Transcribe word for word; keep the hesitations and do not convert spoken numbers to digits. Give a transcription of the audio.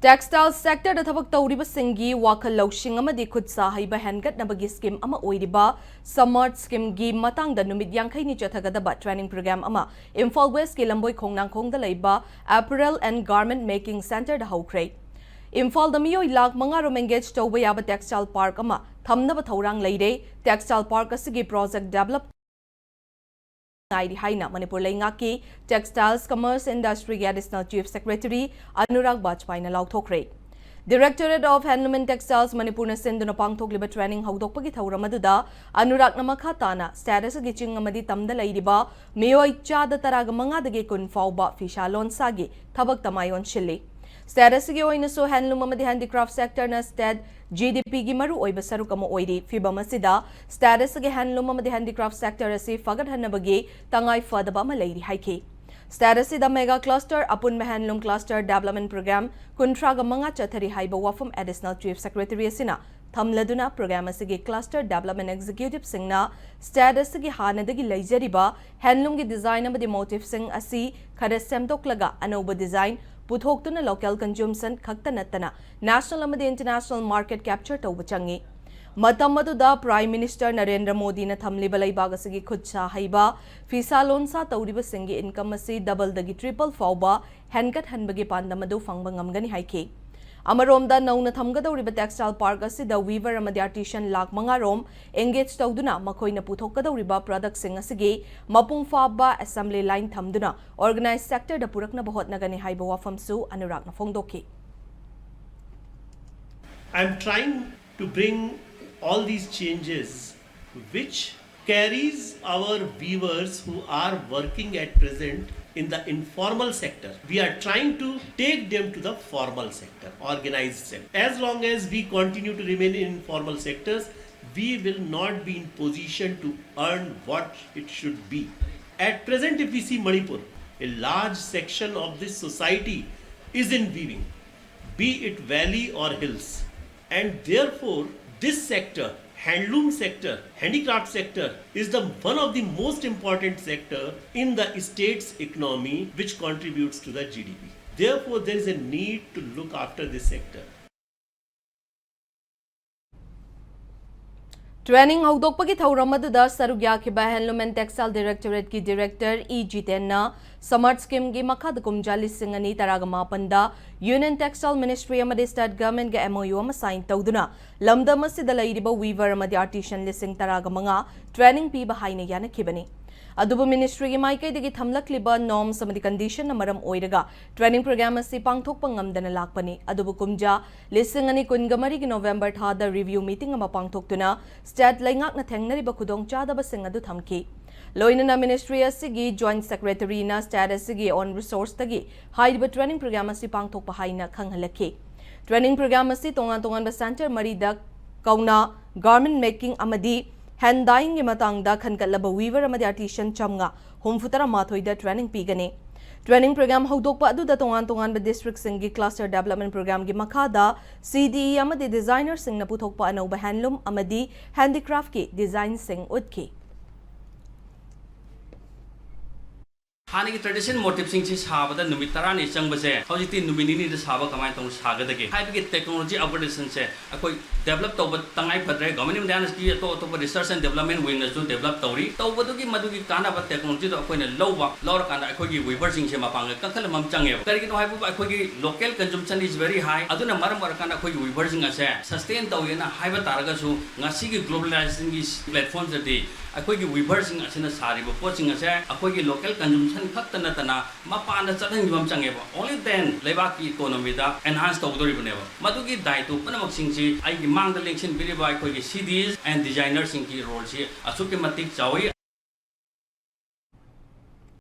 Textile sector ꯗ ꯊꯕꯛ ꯇꯧꯔꯤꯕꯁꯤꯡꯒꯤ ꯋꯥꯈꯜ ꯂꯧꯁꯤꯡ ꯑꯃꯗꯤ ꯈꯨꯠ ꯁꯥ ꯍꯩꯕ ꯍꯦꯟꯒꯠꯅꯕꯒꯤ scheme ꯑꯃ ꯑꯣꯏꯔꯤꯕ SAMARTH scheme ꯒꯤ ꯃꯇꯥꯡꯗ ꯅꯨꯃꯤꯠ ꯌꯥꯡꯈꯩꯅꯤ ꯆꯠꯊꯒꯗꯕ training program ꯑꯃ ꯏꯝꯐꯥꯜ West ꯀꯤ ꯂꯝꯕꯣꯏ ꯈꯣꯡꯅꯥꯡꯈꯣꯡꯗ ꯂꯩꯕ Apparel and Garment Making Centre ꯗ ꯍꯧꯈ꯭ꯔꯦ꯫ ꯏꯝꯐꯥꯜꯗ ꯃꯤꯑꯣꯏ ꯂꯥꯈ ꯃꯉꯥ ꯔꯣꯝ engage ꯇꯧꯕ ꯌꯥꯕ textile park ꯑꯃ ꯊꯝꯅꯕ ꯊꯧꯔꯥꯡ ꯂꯩꯔꯦ꯫ Textile park ꯑꯁꯤꯒꯤ project develop ꯉꯥꯏꯔꯤ ꯍꯥꯏꯅ ꯃꯅꯤꯄꯨꯔ ꯂꯩꯉꯥꯛꯀꯤ Textiles Commerce Industry ꯒꯤ Additional Chief Secretary Anurag ꯕꯥꯖꯄꯥꯏꯅ ꯂꯥꯎꯊꯣꯛꯈ꯭ꯔꯦ꯫ Directorate of Handloom and Textiles ꯃꯅꯤꯄꯨꯔꯅ ꯁꯤꯟꯗꯨꯅ ꯄꯥꯡꯊꯣꯛꯂꯤꯕ training ꯍꯧꯗꯣꯛꯄꯒꯤ ꯊꯧꯔꯝ ꯑꯗꯨꯗ ꯑꯅꯨꯔꯥꯒꯅ ꯃꯈꯥ ꯇꯥꯅ state ꯑꯁꯤꯒꯤ ꯆꯤꯡ ꯑꯃꯗꯤ ꯇꯝꯗ ꯂꯩꯔꯤꯕ ꯃꯤꯑꯣꯏ ꯆꯥꯗ ꯇꯔꯥꯒ ꯃꯉꯥꯗꯒꯤ ꯀꯨꯟ ꯐꯥꯎꯕ ꯐꯤꯁꯥ ꯂꯣꯟꯁꯥꯒꯤ ꯊꯕꯛꯇ ꯃꯥꯏ ꯑꯣꯟꯁꯤꯜꯂꯤ꯫ State ꯑꯁꯤꯒꯤ ꯑꯣꯏꯅꯁꯨ handloom ꯑꯃꯗꯤ handicraft sector ꯅ state G D P ꯒꯤ ꯃꯔꯨꯑꯣꯏꯕ ꯁꯔꯨꯛ ꯑꯃ ꯑꯣꯏꯔꯤ꯫ ꯐꯤꯚꯝ ꯑꯁꯤꯗ state ꯑꯁꯤꯒꯤ handloom ꯑꯃꯗꯤ handicraft sector ꯑꯁꯤ ꯐꯒꯠꯍꯟꯅꯕꯒꯤ ꯇꯉꯥꯏ ꯐꯗꯕ ꯑꯃ ꯂꯩꯔꯤ ꯍꯥꯏꯈꯤ꯫ State ꯑꯁꯤꯗ mega cluster, ꯑꯄꯨꯟꯕ handloom cluster development program ꯀꯨꯟꯊ꯭ꯔꯥꯒ ꯃꯉꯥ ꯆꯠꯊꯔꯤ ꯍꯥꯏꯕ ꯋꯥꯐꯝ Additional Chief Secretary ꯑꯁꯤꯅ ꯊꯝꯂꯗꯨꯅ, program ꯑꯁꯤꯒꯤ cluster development executive ꯁꯤꯡꯅ state ꯑꯁꯤꯒꯤ ꯍꯥꯟꯅꯗꯒꯤ ꯂꯩꯖꯔꯤꯕ handloom ꯒꯤ design ꯑꯃꯗꯤ motif ꯁꯤꯡ ꯑꯁꯤ ꯈꯔ ꯁꯦꯝꯗꯣꯛꯂꯒ ꯑꯅꯧꯕ design ꯄꯨꯊꯣꯛꯇꯨꯅ local consumption ꯈꯛꯇ ꯅꯠꯇꯅ national ꯑꯃꯗꯤ international market capture ꯇꯧꯕ ꯆꯪꯏ꯫ ꯃꯇꯝ ꯑꯗꯨꯗ Prime Minister ꯅꯔꯦꯟꯗ꯭ꯔ ꯃꯣꯗꯤꯅ ꯊꯝꯂꯤꯕ ꯂꯩꯕꯥꯛ ꯑꯁꯤꯒꯤ ꯈꯨꯠ ꯁꯥ ꯍꯩꯕ, ꯐꯤꯁꯥ ꯂꯣꯟꯁꯥ ꯇꯧꯔꯤꯕꯁꯤꯡꯒꯤ income ꯑꯁꯤ double ꯗꯒꯤ triple ꯐꯥꯎꯕ ꯍꯦꯟꯒꯠꯍꯟꯕꯒꯤ ꯄꯥꯟꯗꯝ ꯑꯗꯨ ꯐꯪꯕ ꯉꯝꯒꯅꯤ ꯍꯥꯏꯈꯤ꯫ ꯑꯃꯔꯣꯝꯗ, ꯅꯧꯅ ꯊꯝꯒꯗꯧꯔꯤꯕ textile park ꯑꯁꯤꯗ weaver ꯑꯃꯗꯤ artisan ꯂꯥꯈ ꯃꯉꯥ ꯔꯣꯝ engage ꯇꯧꯗꯨꯅ ꯃꯈꯣꯏꯅ ꯄꯨꯊꯣꯛꯀꯗꯧꯔꯤꯕ product ꯁꯤꯡ ꯑꯁꯤꯒꯤ ꯃꯄꯨꯡ ꯐꯥꯕ assembly line ꯊꯝꯗꯨꯅ organized sector ꯗ ꯄꯨꯔꯛꯅꯕ ꯍꯣꯠꯅꯒꯅꯤ ꯍꯥꯏꯕ ꯋꯥꯐꯝꯁꯨ ꯑꯅꯨꯔꯥꯒꯅ ꯐꯣꯡꯗꯣꯛꯈꯤ꯫ I'm trying to bring all these changes which carries our weavers who are working at present in the informal sector. We are trying to take them to the formal sector, organized sector. As long as we continue to remain in informal sectors, we will not be in position to earn what it should be. At present, if we see Manipur, a large section of this society is in weaving, be it valley or hills. And therefore, this sector, handloom sector, handicraft sector, is the one of the most important sector in the state's economy, which contributes to the G D P. Therefore, there is a need to look after this sector. Training ꯍꯧꯗꯣꯛꯄꯒꯤ ꯊꯧꯔꯝ ꯑꯗꯨꯗ ꯁꯔꯨꯛ ꯌꯥꯈꯤꯕ Handloom and Textile Directorateꯀꯤ Director E ꯖꯤꯇꯦꯟꯅ SAMARTH Schemeꯒꯤ ꯃꯈꯥꯗ ꯀꯨꯝꯖꯥ ꯂꯤꯁꯤꯡ ꯑꯅꯤ ꯇꯔꯥꯒ ꯃꯥꯄꯟꯗ Union Textile Ministry ꯑꯃꯗꯤ State Governmentꯒ MOU ꯑꯃ sign ꯇꯧꯗꯨꯅ ꯂꯝꯗꯝ ꯑꯁꯤꯗ ꯂꯩꯔꯤꯕ weaver ꯑꯃꯗꯤ artisan ꯂꯤꯁꯤꯡ ꯇꯔꯥꯒ ꯃꯉꯥ training ꯄꯤꯕ ꯍꯥꯏꯅ ꯌꯥꯅꯈꯤꯕꯅꯤ꯫ ꯑꯗꯨꯕꯨ ministryꯒꯤ ꯃꯥꯏꯀꯩꯗꯒꯤ ꯊꯝꯂꯛꯂꯤꯕ norms ꯑꯃꯗꯤ conditionꯅ ꯃꯔꯝ ꯑꯣꯏꯔꯒ training program ꯑꯁꯤ ꯄꯥꯡꯊꯣꯛꯄ ꯉꯝꯗꯅ ꯂꯥꯛꯄꯅꯤ꯫ ꯑꯗꯨꯕꯨ ꯀꯨꯝꯖꯥ ꯂꯤꯁꯤꯡ ꯑꯅꯤ ꯀꯨꯟꯒ ꯃꯔꯤꯒꯤ November ꯊꯥꯗ review meeting ꯑꯃ ꯄꯥꯡꯊꯣꯛꯇꯨꯅ state ꯂꯩꯉꯥꯛꯅ ꯊꯦꯡꯅꯔꯤꯕ ꯈꯨꯗꯣꯡꯆꯥꯗꯕꯁꯤꯡ ꯑꯗꯨ ꯊꯝꯈꯤ꯫ ꯂꯣꯏꯅꯅ ministry ꯑꯁꯤꯒꯤ Joint Secretaryꯅ state ꯑꯁꯤꯒꯤ own resourceꯇꯒꯤ ꯍꯥꯏꯔꯤꯕ training program ꯑꯁꯤ ꯄꯥꯡꯊꯣꯛꯄ ꯍꯥꯏꯅ ꯈꯪꯍꯜꯂꯛꯈꯤ꯫ Training program ꯑꯁꯤ ꯇꯣꯉꯥꯟ ꯇꯣꯉꯥꯟꯕ centre ꯃꯔꯤꯗ ꯀꯧꯅꯥ, garment making ꯑꯃꯗꯤ hand dyeingꯒꯤ ꯃꯇꯥꯡꯗ ꯈꯟꯒꯠꯂꯕ weaver ꯑꯃꯗꯤ artisan ꯆꯥꯝꯃꯉꯥ ꯍꯨꯝꯐꯨꯇꯔꯥ ꯃꯥꯊꯣꯏꯗ training ꯄꯤꯒꯅꯤ꯫ Training program ꯍꯧꯗꯣꯛꯄ ꯑꯗꯨꯗ ꯇꯣꯉꯥꯟ ꯇꯣꯉꯥꯟꯕ districtꯁꯤꯡꯒꯤ cluster development programꯒꯤ ꯃꯈꯥꯗ CDE ꯑꯃꯗꯤ designerꯁꯤꯡꯅ ꯄꯨꯊꯣꯛꯄ ꯑꯅꯧꯕ handloom ꯑꯃꯗꯤ handicraftꯀꯤ designꯁꯤꯡ ꯎꯠꯈꯤ꯫ ꯍꯥꯟꯅꯒꯤ tradition motifꯁꯤꯡꯁꯤ ꯁꯥꯕꯗ ꯅꯨꯃꯤꯠ ꯇꯔꯥꯅꯤ ꯆꯪꯕꯁꯦ ꯍꯧꯖꯤꯛꯇꯤ ꯅꯨꯃꯤꯠ ꯅꯤꯅꯤꯗ ꯁꯥꯕ ꯀꯃꯥꯏꯅ ꯇꯧꯅ ꯁꯥꯒꯗꯒꯦ? ꯍꯥꯏꯕꯒꯤ technology upgradeationꯁꯦ ꯑꯩꯈꯣꯏ develop ꯇꯧꯕ ꯇꯉꯥꯏ ꯐꯗ꯭ꯔꯦ꯫ Government of Indiaꯅ ꯑꯇꯣꯞ ꯑꯇꯣꯞꯄ research and development wingꯅꯁꯨ develop ꯇꯧꯔꯤ꯫ ꯇꯧꯕꯗꯨꯒꯤ ꯃꯗꯨꯒꯤ ꯀꯥꯟꯅꯕ technologyꯗꯣ ꯑꯩꯈꯣꯏꯅ ꯂꯧꯕ, ꯂꯧꯔꯀꯥꯟꯗ ꯑꯩꯈꯣꯏꯒꯤ weaverꯁꯤꯡꯁꯦ ꯃꯄꯥꯡꯒꯜ ꯀꯟꯈꯠꯍꯟꯕ ꯑꯃ ꯆꯪꯉꯦꯕ꯫ ꯀꯔꯤꯒꯤꯅꯣ ꯍꯥꯏꯕꯕꯨ ꯑꯩꯈꯣꯏꯒꯤ local consumption is very high꯫ ꯑꯗꯨꯅ ꯃꯔꯝ ꯑꯣꯏꯔꯀꯥꯟꯗ ꯑꯩꯈꯣꯏꯒꯤ weaverꯁꯤꯡ ꯑꯁꯦ sustain ꯇꯧꯋꯦꯅ ꯍꯥꯏꯕ ꯇꯥꯔꯒꯁꯨ ꯉꯁꯤꯒꯤ globalizationꯒꯤ platformꯗꯗꯤ ꯑꯩꯈꯣꯏꯒꯤ weaverꯁꯤꯡ ꯑꯁꯤꯅ ꯁꯥꯔꯤꯕ ꯄꯣꯠꯁꯤꯡ ꯑꯁꯦ ꯑꯩꯈꯣꯏꯒꯤ local consumption ꯈꯛꯇ ꯅꯠꯇꯅ ꯃꯄꯥꯟꯗ ꯆꯠꯍꯟꯈꯤꯕ ꯑꯃ ꯆꯪꯉꯦꯕ꯫ Only then ꯂꯩꯕꯥꯛꯀꯤ economyꯗ enhance ꯇꯧꯗꯣꯔꯤꯕꯅꯦꯕ꯫ ꯃꯗꯨꯒꯤ ꯗꯥꯏꯇꯣ ꯄꯨꯝꯅꯃꯛꯁꯤꯡꯁꯤ ꯑꯩꯒꯤ ꯃꯥꯡꯗ ꯂꯦꯡꯁꯤꯟꯕꯤꯔꯤꯕ ꯑꯩꯈꯣꯏꯒꯤ CDEs and designerꯁꯤꯡꯒꯤ roleꯁꯤ ꯑꯁꯨꯛꯀꯤ ꯃꯇꯤꯛ ꯆꯥꯎꯏ꯫